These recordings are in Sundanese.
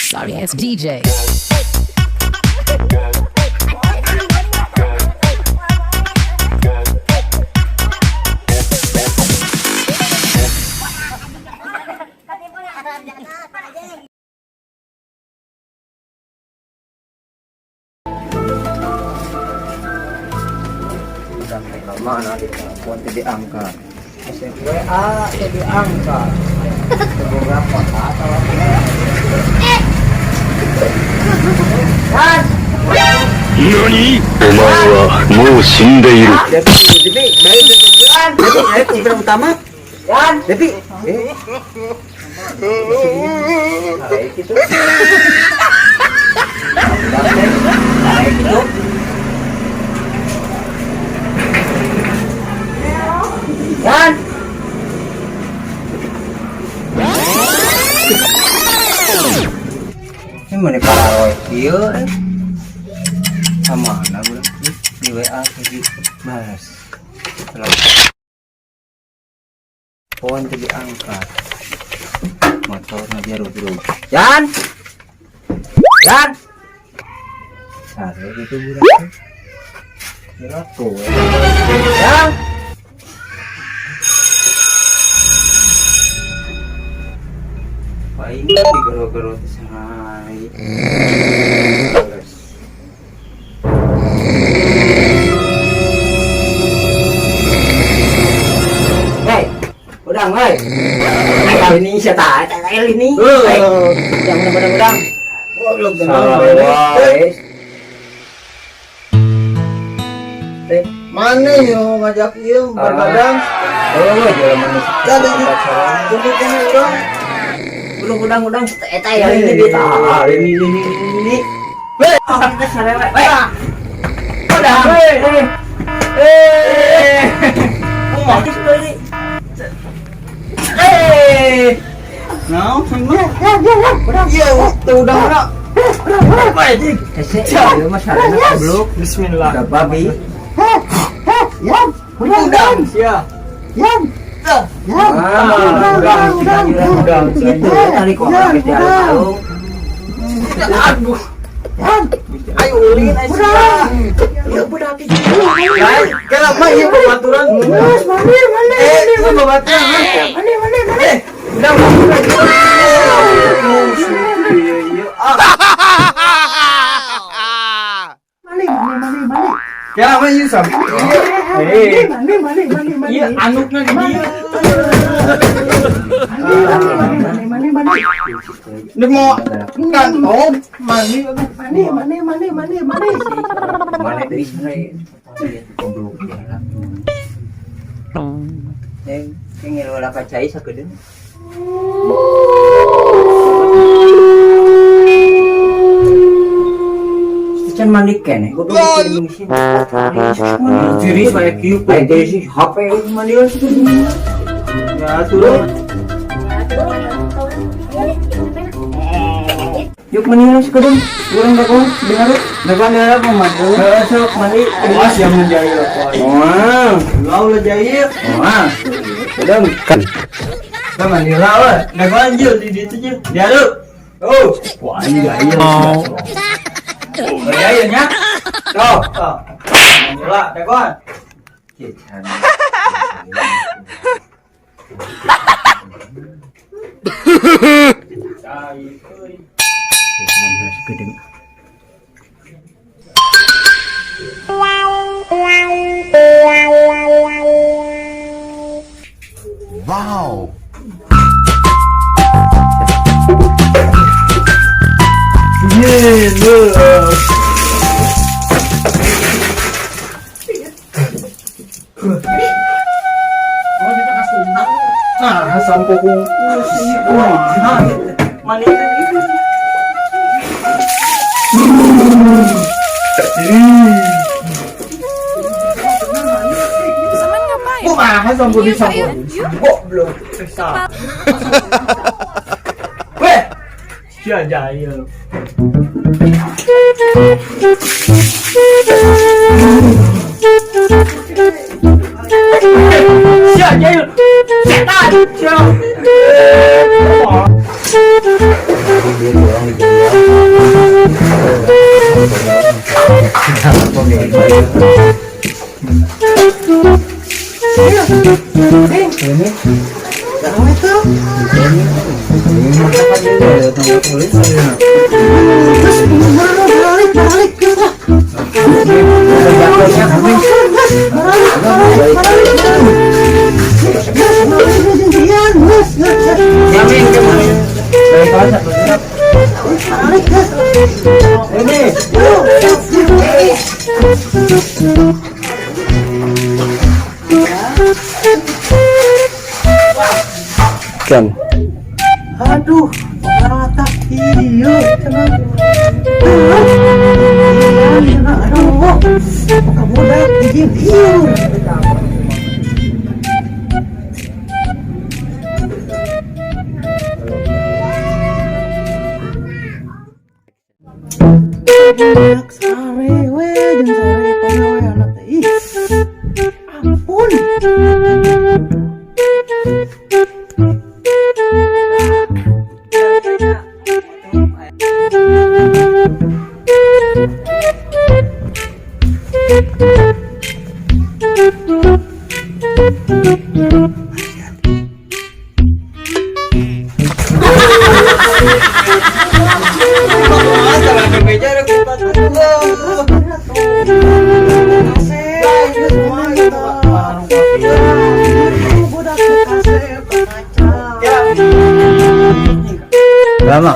Sorry ass DJ. Mana di telepon teu diangkat. WA teu diangkat. Teu kota atau 何お前はもう死んでいる。 Depi, Depi, Depi, ayo program utama. Yan, Depi. Eh. Kayak gitu. Kayak gitu. Yan. Ini mana para kieu eh. Mana budak di WA tadi balas. Telepon teu diangkat. Motor na bro. Yan. Yan. Sare gitu budak teh. Kira tuh. Yan. Paling digero-gero teh sehari. Terus. Hei, udang, hei. Kali ini siapa? Kali ini. Hei, udang, udang, udang. Salah wae. Teh, Mana yo ngajak ieu bergadang. Oh, jalan manusia. Jadi tunggu kene urang. Udang, udang, udang. Eta ya ini dia. Ah, ini. Hei, ah, kita sarewek. Hei. Udang. Hei. Eh. Kumaha sih ini? Eh. Naon sama? Iya, teu udang na. Apa anjing? Hese, ieu mah sarena goblok. Bismillah. Udah babi. Udang sia. Ah, udang, udang, udang. Gitu, tadi kok habis di alun. Aduh. Ayo ulin ayo sia. Ya budak itu. Lain, kela mah ieu babaturan. Eh, ieu babaturan. Eh, udang. Iya, iya. Ah. Kela mah ieu sam. Eh. Iya, anukna di dieu. Ini mau kantong mandi. Mana deui sebenarnya? Goblok ya. Neng, ngilu kacai sakedeung. Can mandi keneh, goblok di Indonesia. Diri kayak kieu. Ayo dari sih HP mandi lah situ. Ya turun. Yuk mandi lah sakedeung. Urang dagoan dengar. Dagoan daerah apa mandi? Heeh, sok mandi. Awas yang menjahit aku. Wah, Lau lah jahit. wah. Udah kan. Kita mandi lah, wah. Dagoan jil di situ jil. Diaru. Oh, wah ini jahit. Oh, jahitnya. Tuh, tuh. Mandi lah, dagoan. Jahit, euy. Gedeng. Wow. Yeay, Nah, sampo Wah, mandi itu. Zaman ngapain? Kumaha sampo di sampo. Goblok. Weh. Sia jahil. Sia jahil. Setan. Sia. Dia doang di Ini. Itu. Terus balik balik gitu. Balik balik balik. Yamin kemana? Balik gas. Ini. Kan. Aduh, rata iya, cenah. Iya, aduh. Budak dijieun liur. Budak sare we jeung sare pagawean teh. Ih. Ampun. Lama.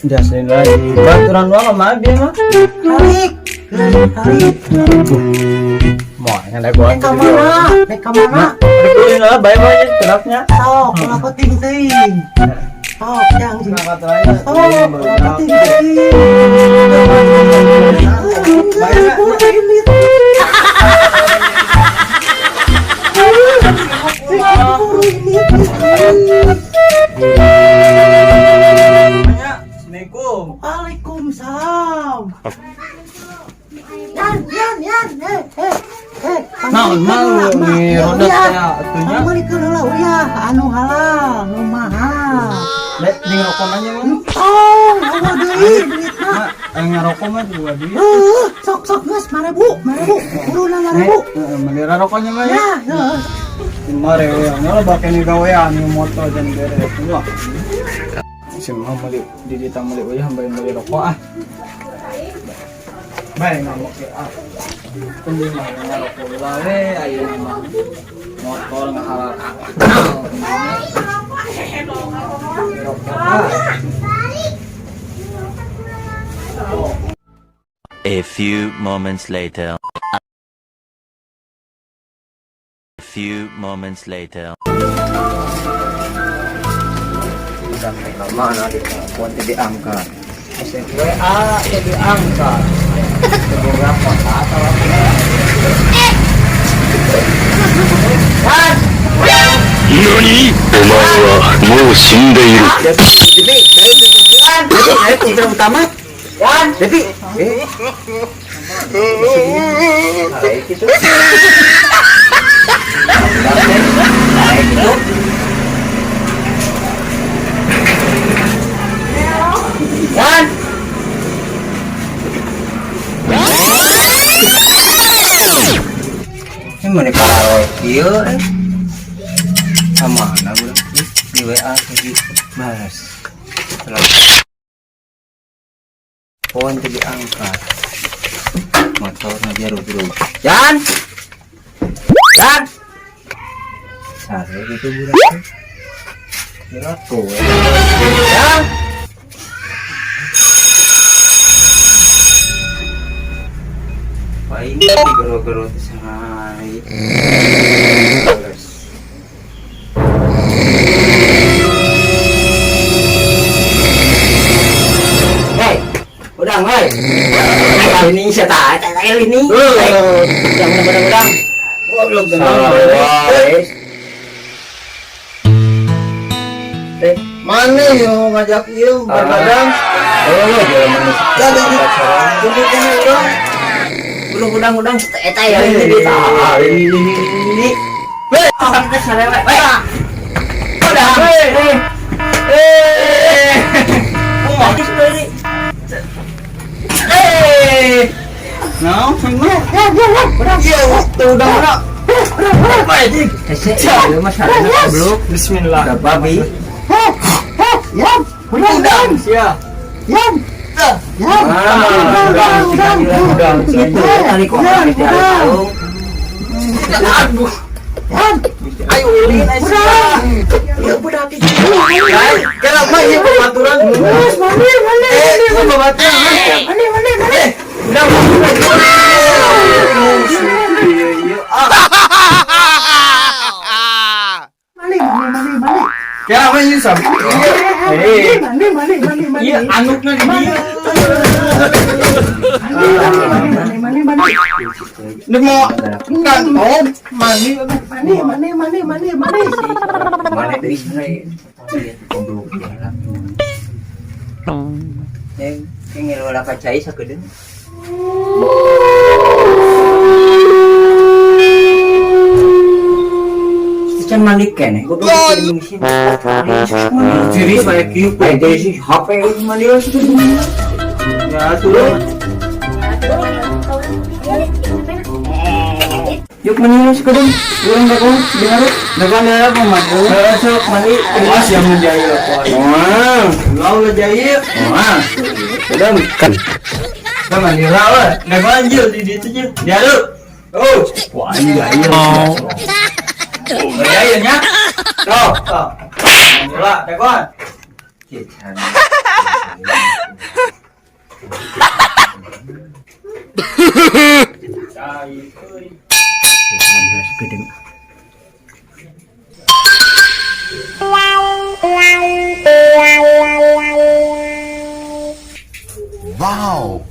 Jasin lagi. Baturan doang sama abi mah. Halik, halik. Mau yang gua. Nek mana? Nek mana? Dikuliin lah, bae bae kenapnya. Sok, ulah penting teuing. Sok, yang sih. Sok, ulah penting teuing. Assalamualaikum. Waalaikumsalam. Yan, yan, yan. Eh, eh, eh. Naon mau nih roda teh atunya. Panggilkeun heula uyah anu halal, nu mahal. Lek di ngerokok aja mah. Tong, eueuh deui duitna. Mak, ngerokok mah juga duit. Heuh, sok sok geus 5.000, 5.000. Kuruna 5.000. Heeh, meuli rokoknya mah ya. Ya, heeh. Mare we, nyala bake ni gawean ni motor jan beres. Wah. Si mah meuli di dita meuli uyah bae meuli rokok ah. Bae ngamuk ya ah. Penting mah ngarokok lah we ayeuna mah. Motor ngahalal ah. Rokok ah. A few moments later. A few moments later. Sampai mana di telepon jadi diangkat. WA jadi angkat. Beberapa atau apa? 何お前はもう死んでいる。 Depi, Depi, ayo putra utama. Yan, Depi. Eh. Baik itu. Baik itu. Yan. Ini mana parah kieu eh. Sama mana budak di WA tadi balas. Telepon tadi diangkat. Motor ngajar bro. Yan. Yan. Sare gitu budak teh. Nyelako. Yan. Paling gero-gero teh sehari. Terus. Hei, udang, hei. Ini siapa? Ini. Udang, udang, udang. Goblok Eh, mana yo ngajak ieu bergadang? Oh, jalan manusia. Jadi, Belum udang udang eta ya ini ini ini. Weh, kita sarewek. Weh. Udang. Eh. Eh. Oh, ini. Eh. Naon? imah. Iya, tuh udah mana? Apa anjing? Hese, ieu mah sarana goblok. Bismillah. Da babi. Yan, Udang sia. yan, yan. Ah, Udang, udang, udang. Gitu tali kok di kalung. Aduh. Yan. Ayo ulin aja. Ya budak itu. Kenapa ieu babaturan? Terus mandi, mandi, Eh, ieu babaturan. mandi, mandi, mandi. Udah. Iya, iya. Ah, Mandi, mandi, mandi, mandi. kenapa ieu sam? Eh, Mandi, mandi, mandi, mandi. iya anukna di dieu. Mandi, mandi, mandi, mandi, mandi. Ini mau kan oh mandi Mandi, mandi, mandi, mandi, mandi. Mana deui sebenarnya? Goblok jalan. Neng, ngelola kacai sakedeung. Can mandi keneh goblok di Indonesia. Diri saya kieu Aing teh sih HP mandi lah situ. Ya turun. Yuk mandi lah sakedeung. Urang dagoan dihareup. Dagoan dihareup mah mandi. Heeh sok mandi. Awas yang menjahil Wah. Lau lah jahil. Wah. Udah kan. Udah mandi lah we. Dagoan jeung di ditu jeung. Dihareup. Oh, wah ini jahil. Oh, jahil nya. Tuh. Mandi lah dagoan. Cai euy. Gedeng. Wow.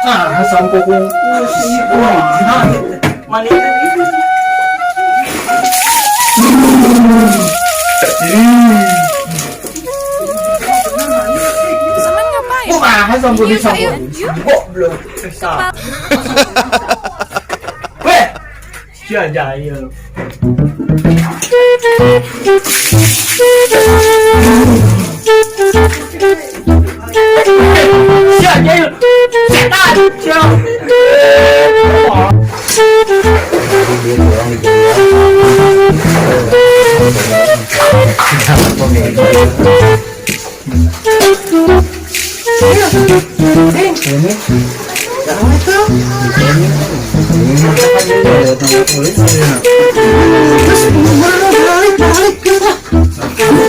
Ah, sampo wah, mandi. Zaman ngapain? Wah, sampo di sampo. Goblok. Weh. Sia jahil. Sia jahil. Setan. Sia. Terus balik, balik, balik.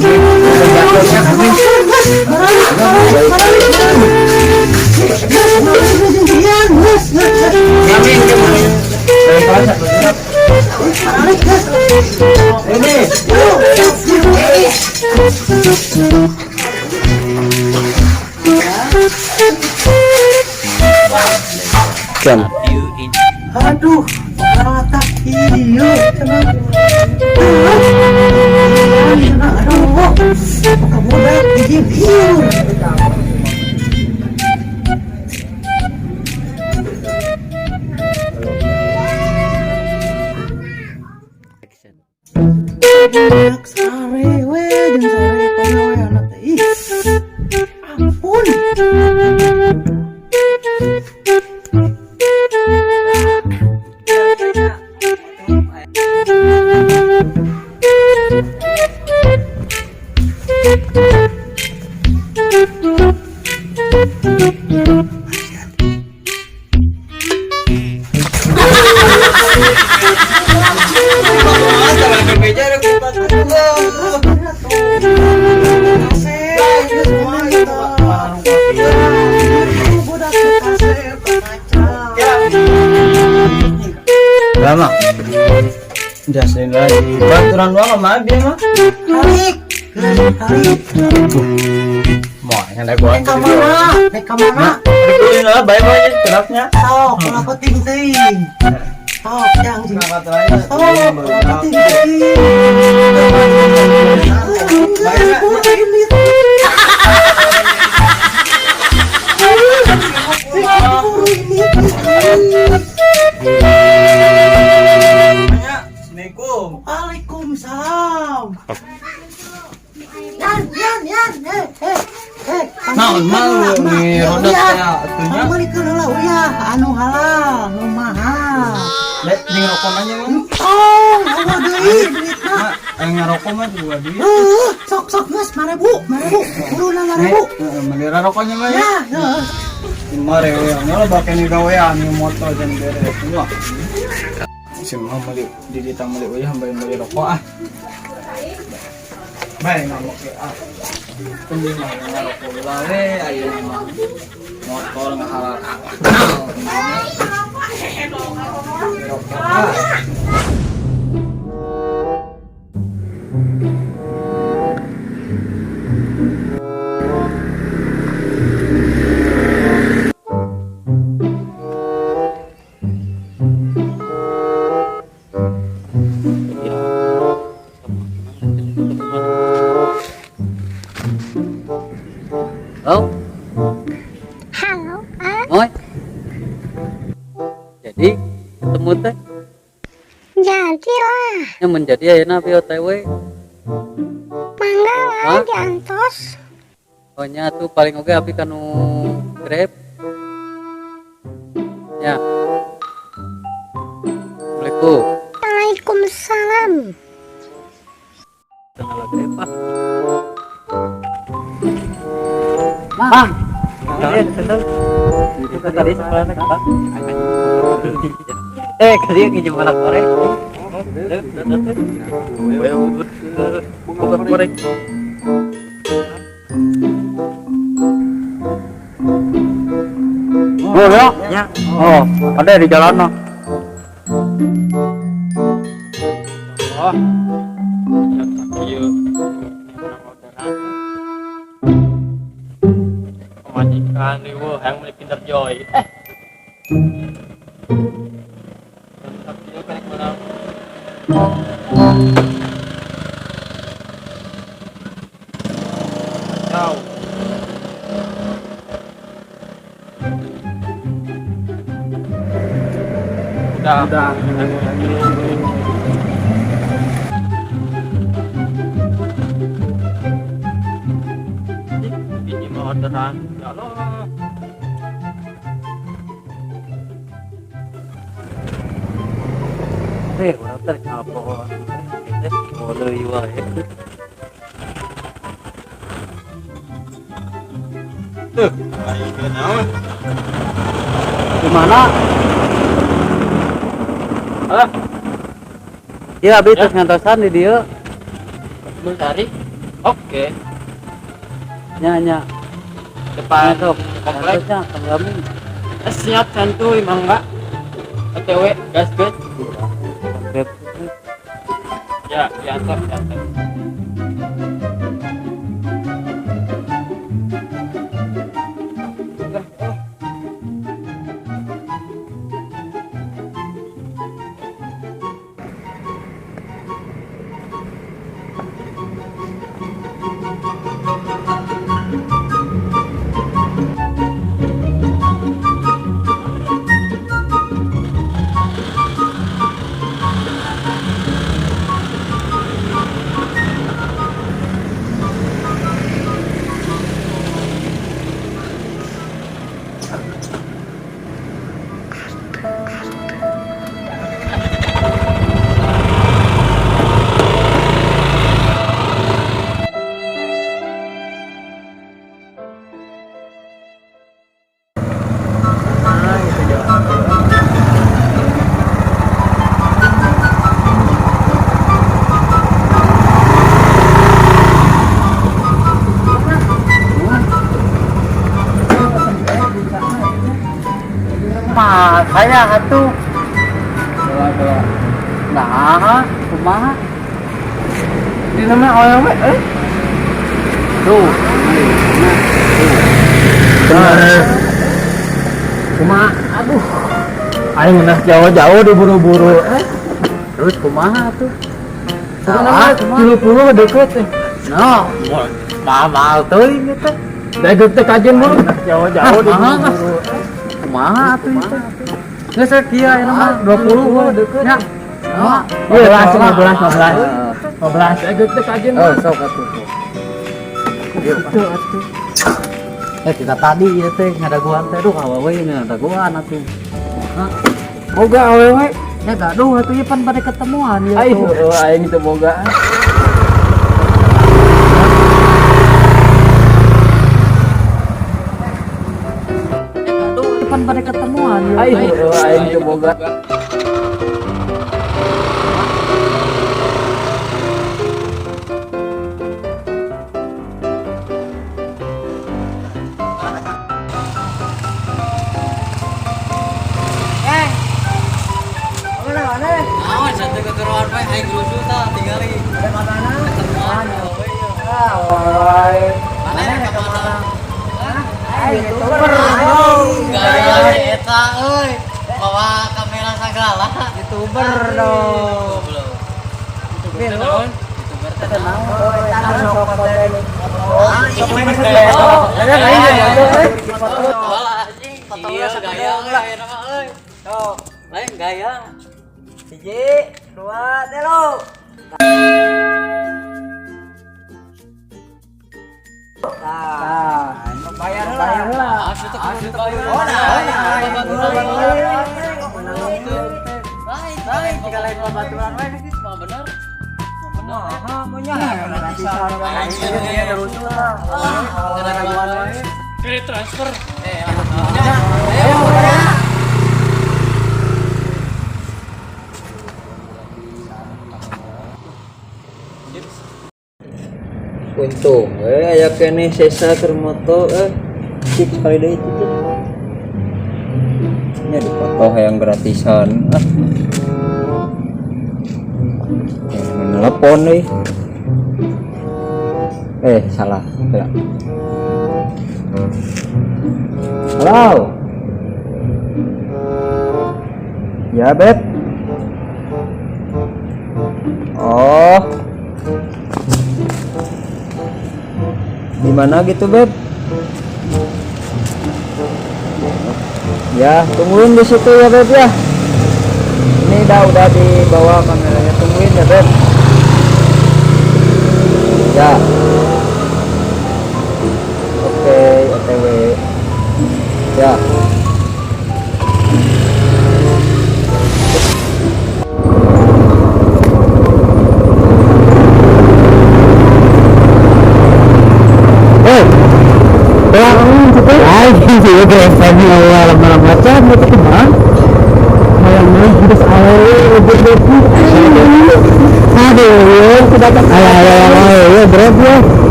Aduh, rata iyo, tenang. Aduh, budak bikin biur. Budak sare we jeung sare we anak teh. Ih, ampun. Lama. Jasin lagi. Baturan doang sama dia mah. Tarik, tarik. Mau yang ada gua. Naik ka mana? Naik ka mana? Betulin lah, bae-bae kenapnya. Sok, ulah penting teuing. Sok, jang sih. Sok, ulah penting teuing. Buru ini. Mahal nih roda Ya, teh atunya. Balikan heula uyah anu halal, nu mahal. Lek jeung rokok aja mah. Oh, euweuh deui duitna. Mak, aing ngarokok mah juga duit. Heuh, sok sok geus 5.000, 5.000. Kuruna 5.000. Heeh, meuli rokoknya mah ya. Ya, heuh. Mare we, malah bakal nih gawean nih motor dan beres semua. Si mah meuli di dieu meuli uyah hambain meuli rokok ah. Bae ngamuk ge ah. Penting mah ngarokok lah we ayeuna mah. Motor ngahalal ah. Rokok ah. Halo, Halo, ah, Moy. Jadi ketemu teh jadilah. Yang menjadi ayeuna abi OTW. Mangga lah Hah? diantos. Oh nya tuh paling oge abi kanu Grab. Ya. Assalamualaikum. Waalaikumsalam. Tengah Grab ah. Mang. Itu kan tadi sekolahnya Pak. Eh, kali nginjem balak korek. Korek. Oh, ya? Ya. Oh, ada di jalan no. Oh. Ieu pamajikan riweuh hayang meuli Kinder Joy. Eh. Ieu karek meunang. Kacau. Udah. Udah. Ini mau orderan. Ya Allah. Eh, urang teh ngapon. Teh boleh wae. Tuh, ayo naon? Di mana? Ah, Ya, abi terus ngantosan di dieu. Mencari. Oke. Nya nya. Depan Sok, komplek. ngantosnya kami. Siap santuy mangga. OTW gas gas. Grab. Ya, diantar, diantar. Mah, saya atuh. Nah, kumaha? Di nama orang we, eh. Tuh. Nah, kumaha? Aduh. Aing ngeunah jauh-jauh diburu-buru. Eh, Terus kumaha tuh? salah, 30 deket eh. No, mahal teuing eta. Dagang teh kajen mah jauh-jauh diburu-buru. Kumaha atuh itu? Geus kieu ayeuna mah 20 mah deket. Ya. No. Iya, langsung 15 15. 15 dagang teh kajen Oh, mah. sok atuh. Itu atuh. Kita tadi ya teh ngadaguan teh, duh, awewe ngadaguan atuh. Hah? Boga awewe? Ya gaduh atuh, ieu pan bade ketemuan ya Ayo, tuh. Aing teu boga. Ya gaduh atuh, pan bade ketemuan ya. Ayo, aing teu boga. Naon satu keturunan we aing rusuh tah tingali. Ketemuan we ieu. Mana ka mana? YouTuber. Gaya eta euy. Bawa kamera sagala. YouTuber dong. Goblok. YouTuber teh naon? YouTuber teh naon? Sok konten. Sok anjing. Iya gaya euy ayeuna mah euy. Lain gaya. Hiji, dua, telu. Nah, bayar lah. Asli teh kudu dibayar. Oh, nah, Lain, lain, jika lain babaturan we geus mah bener. Mah bener. Kredit transfer. Ayo. Untung aya keneh sesa keur moto cik sekali deui cik. Nya dipoto hayang gratisan ah. Ya, telepon euy. Salah. Ya. Halo. Ya, Beb. Oh. Di mana gitu, Beb? Ya, tungguin di situ ya, Beb ya. Ini udah dibawa kameranya, tungguin ya, Beb. Ya. Oke, OTW. Ya.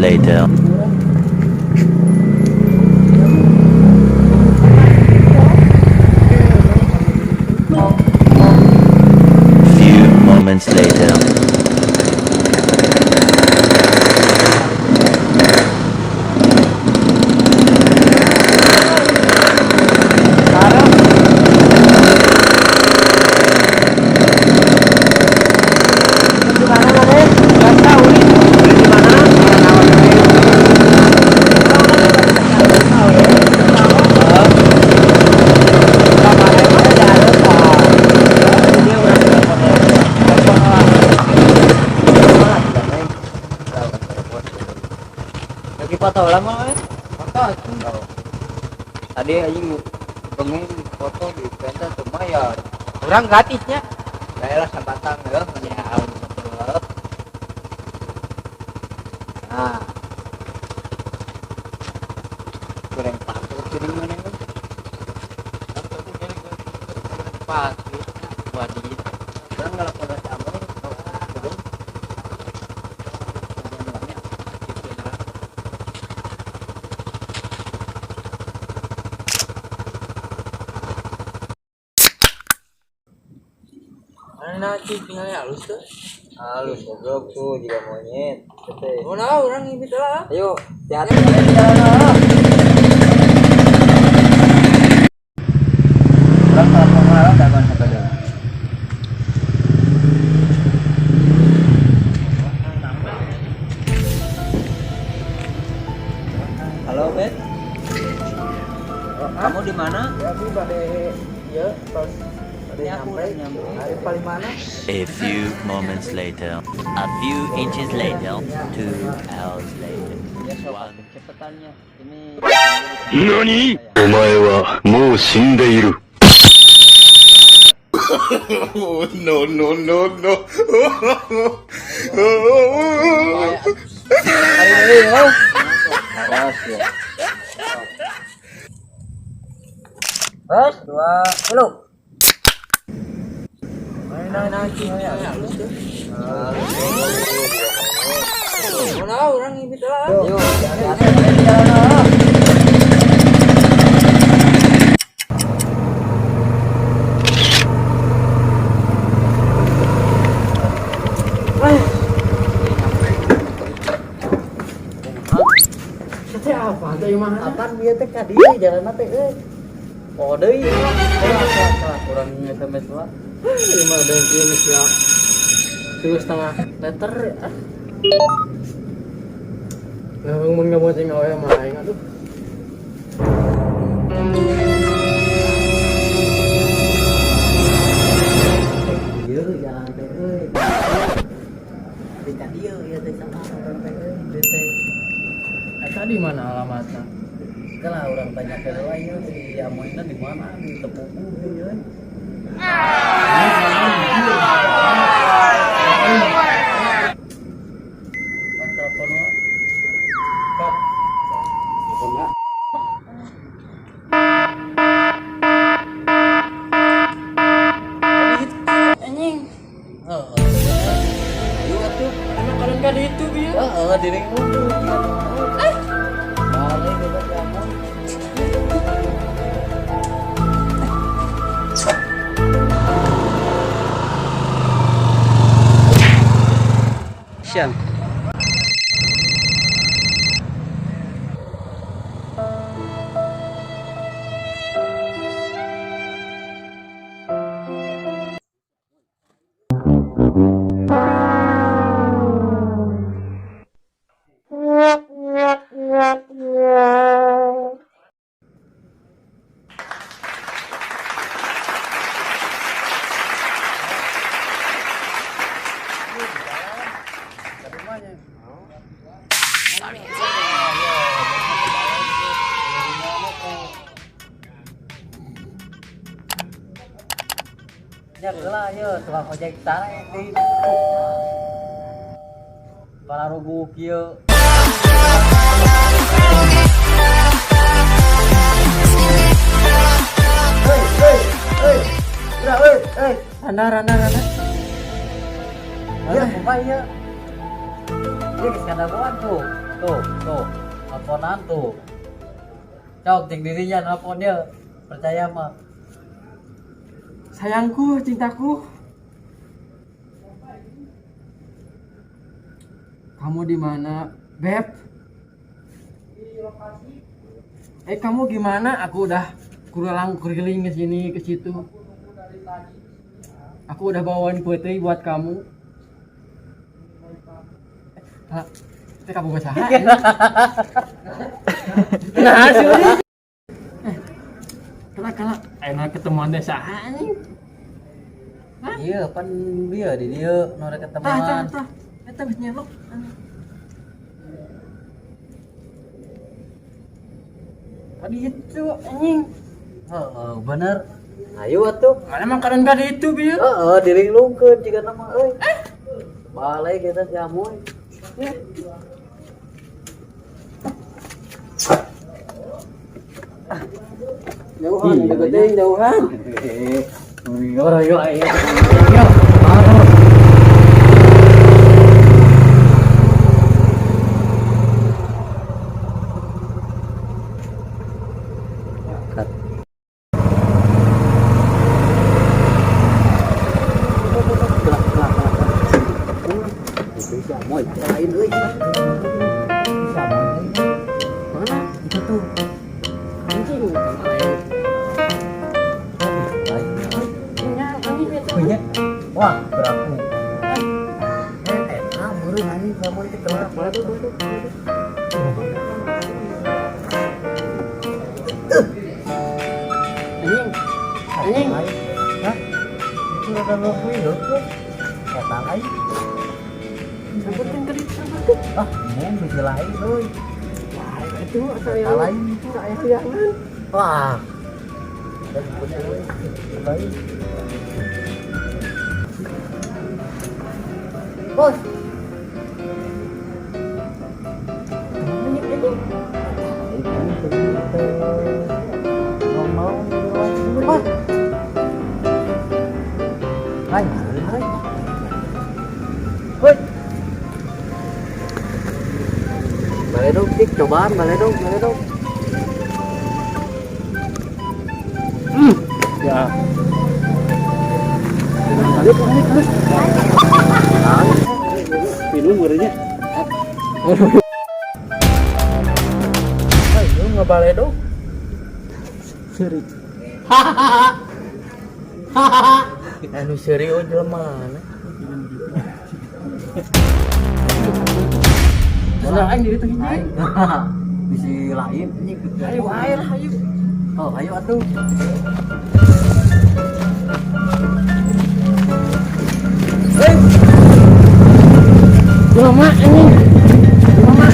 Later. Few moments later. Lagi foto lama kan? Foto. Tadi aing pengen foto di pentas lumayan. Orang gratisnya. Daerah Sabatang ya. Ya, nah. Goreng patut jadi mana itu? Patut wadi. Orang nggak lapor ke Ambon, belum. Mana cik tinggalnya halus tuh? Halus goblok tuh juga monyet. Tete. Mana orang ini lah. Ayo, hati-hati jalan. Orang kalau mau ngalah dagoan sepeda. Halo, Bet. Kamu di mana? Ya, abi bade ieu tos Nyampe. Hari paling mana? A few moments later. A few inches later. 2 hours later. Ya sok cepetannya. Ini 何お前はもう死んでいる。 No, no, no, no. Awas ya. Terus dua, tilu. Mana orang ini lah. Yuk, jalan. Teh apa teh mah? Apaan bieu teh ka dieu jalanna teh euy. Oh deui. Kurang SMS lah. Lima dan ini siap. 3,5 liter. Ah. Nah, mun nggak mau cing awe mah aing aduh. Ieu jalan teh euy. Di ka dieu ieu teh sama urang teh euy. Dieu teh. Eta di mana alamatna? Kalau urang tanya ke heula ieu si Amoyna di mana di Tepugu ieu. Kan telepon wa. Kap. Telepon wa. Anjing. Heeh. Ayo atuh. Emang kalian kan itu bieu. Heeh, diri mundur. Eh. Balik kita si Amoy. Siang. Ya heula ieu tukang ojek tarik di pararuguh kieu. Hei, hei, hei. Udah, hei, hei. Randa randa randa. Ieu kumaha ieu? Ieu geus kadagoan tuh. Tuh, tuh. Teleponan tuh. Cok jeung dirinya nelpon dia. Percaya mah. Sayangku, cintaku. Kamu di mana, Beb? Eh, kamu gimana? Aku udah kurelang keliling ke sini ke situ. Aku udah bawain kue teh buat kamu. Eh, teh kamu gak saha? Nah, sih. Eh, kalah kalah. Enak ketemuan teh saha anjing? Iya, pan dia di dieu nu rek Tah, tah, ketemuan. Tah. Eta geus nyelok. Tadi itu anjing. Heeh, bener. Ayo atuh. Mana makanan ka ditu bieu? Heeh, diringlungkeun jiga nama euy. Balik kita si Amoy. Jauhan, ada gede jauhan. Ora yo ayo. Yo. Cut. Kelak, kelak, kelak. Itu si Amoy, lain euy. Si Amoy. Mana? Itu tuh. Anjing. Lain. Nya, anjing eta. Punya. Wah, berapa? Eh, enak meureun anjing si Amoy teh kelak. Boleh tuh, boleh tuh. Anjing. Anjing. Hah? Udah lu kuy. Eta lain. Sampeurkeun ka ditu sampeurkeun. Ah, mau bisa lain euy. Itu saya Lain. Saya siangan. Wah. Lain. Bos. Bos. Lain, lain. Woi. Baledog, dik, cobaan, baledog, baledog. Ya. Minum meureunnya. Hei, lu ngebaledog. Seri. Anu serius jelema mana? Sudah aing diri teh hiji. Bisi lain anjing. Ayo air ayo. Oh, ayo atuh. Hei. Jelema anjing. Jelema.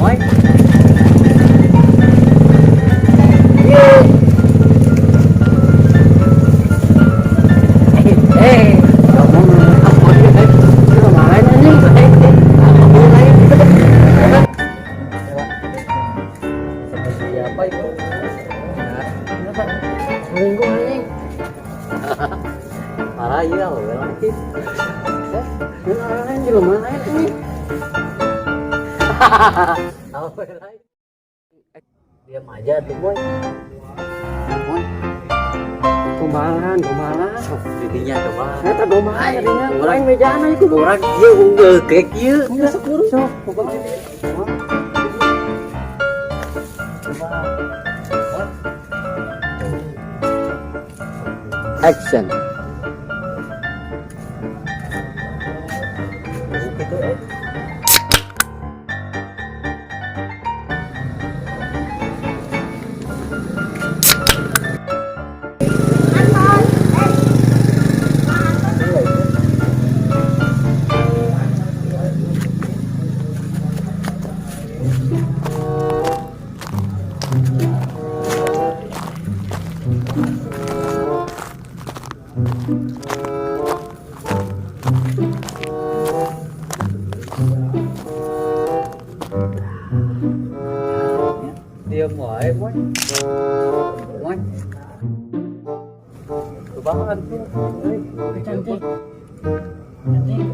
Oi. Eh, ngomong apa dia? Jelema lain anjing. Sama siapa itu? Kenapa? Selingkuh anjing. Parah iya, laki. Jelema lain jelema lain anjing. Apa lain? Diam aja tuh, boy. Boy, Gombalan, gombalan. Sok didinya coba. Eta gombalan jadinya. Urang Aing mejana iku. Urang ieu unggul kek ieu. Geus sok buru. Sok, pokoknya. Coba. Action. Gitu eh. Diam wae, boy. Boy. Cobaan tuh. Cantik. Cantik.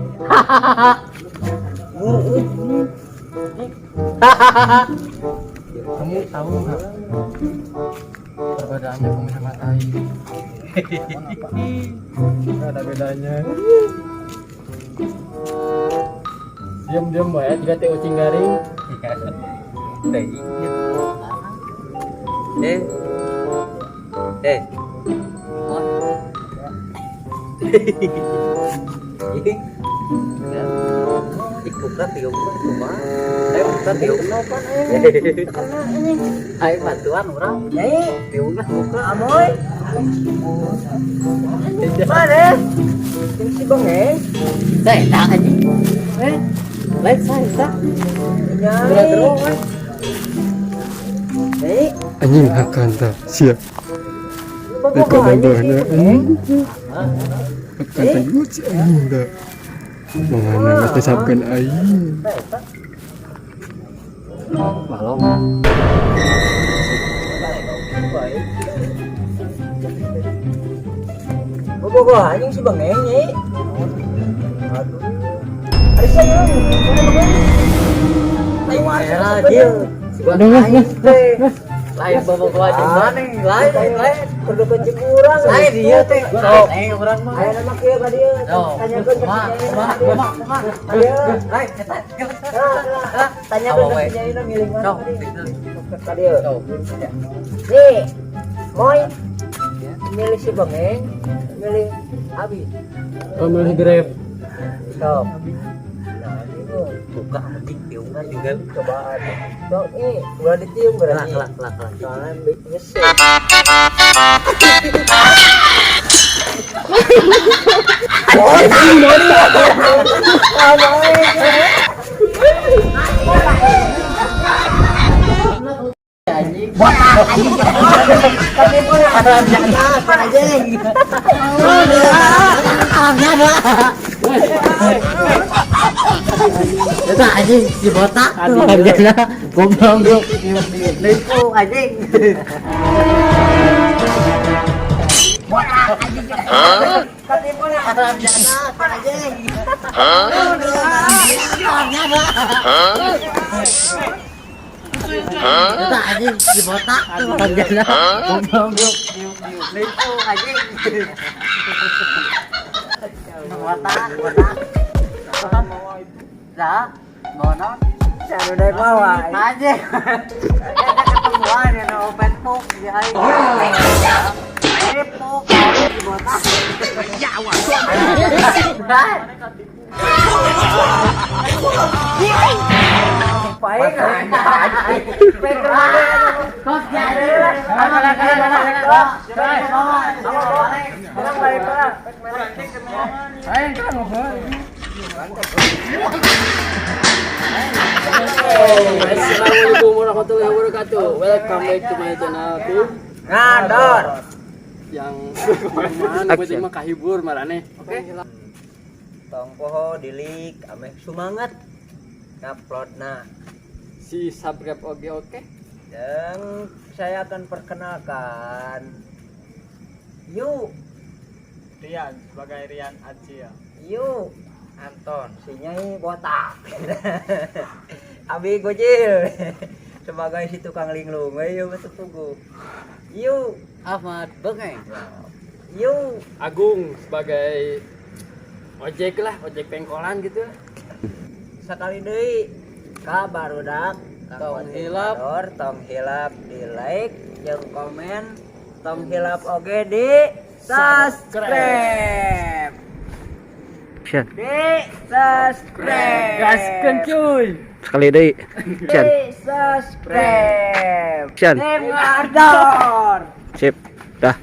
Kamu tahu nggak perbedaannya kamu sama tai? Nggak ada bedanya. Diam-diam wae jika teh ucing garing. Tai gitu. Eh. Eh. Boy. Ih, buka tiga buka kumaha? Ayo buka tiga buka. Ayo bantuan urang. Nyai, Tiungna buka. amoy. Mana? Jeung si Bengeng. Saya tak anjing. Eh, lain saya tak. Nyai. Nyai, Anjing hakanta siap. bobogohan jeung si Bengeng. Hakanta yuci anjing dah. Mangana geus disapkeun aing. Balong. Bobogohan jeung si Bengeng, Nyai. Aduh. Ari saya, mana Bengeng? Aing mah Era dia. Aing teh. Lain bobogohan jeung maneh, lain lain. Kudu jeung urang. Lain dia teh. Sok. Eh, urang mah. Aya nama kieu ka dieu. Tanyakeun ka si Nyai. Kumaha, kumaha, kumaha. Ka dieu. Lain, eta. Nah, tanyakeun ka si Nyai na milih mana Sok, ka dieu. Ka dieu. Sok. Nih, Moy. Milih si Bengeng, milih Abi. Oh, milih Grab. Sok. Nah, itu Buka anjing tiungan juga. cobaan. Sok, ini ulah ditiung Kelak, berarti. kelak, kelak, kelak. Soalnya nyesel. Anjing. Botak anjing. Ketipu anjing. Itu anjing si botak. Goblok. Nipu anjing. Botak anjing. Ketipu anjing. Itu anjing si botak. Goblok. Nipu anjing. Botak, botak. Lah, mau naon? Saya udah bawa. Anjing. Ada ketemuan ya no open book di aing. Nipu si botak. Paling Assalamualaikum warahmatullahi wabarakatuh. Welcome back to my channel tuh Ngador. yang mana gue mah kahibur marane. Oke. Tong poho dilik ameh semangat nguploadna. Si subscribe oke oke. Dan saya akan perkenalkan Yu, Rian sebagai Rian Acia. Yu, Anton. si Nyai botak. Abi Gojil sebagai si tukang linglung, ayo betul pugu. Yu, Ahmad Bengeng. Yu, Agung sebagai ojek lah, ojek pengkolan gitu. Sekali deui ka barudak Tong hilap. Tong hilap di like jeung komen, tong hilap oge di subscribe, di subscribe. Gaskeun cuy. Sekali deui. Di subscribe. Action. Tim Ngador. Sip. Dah.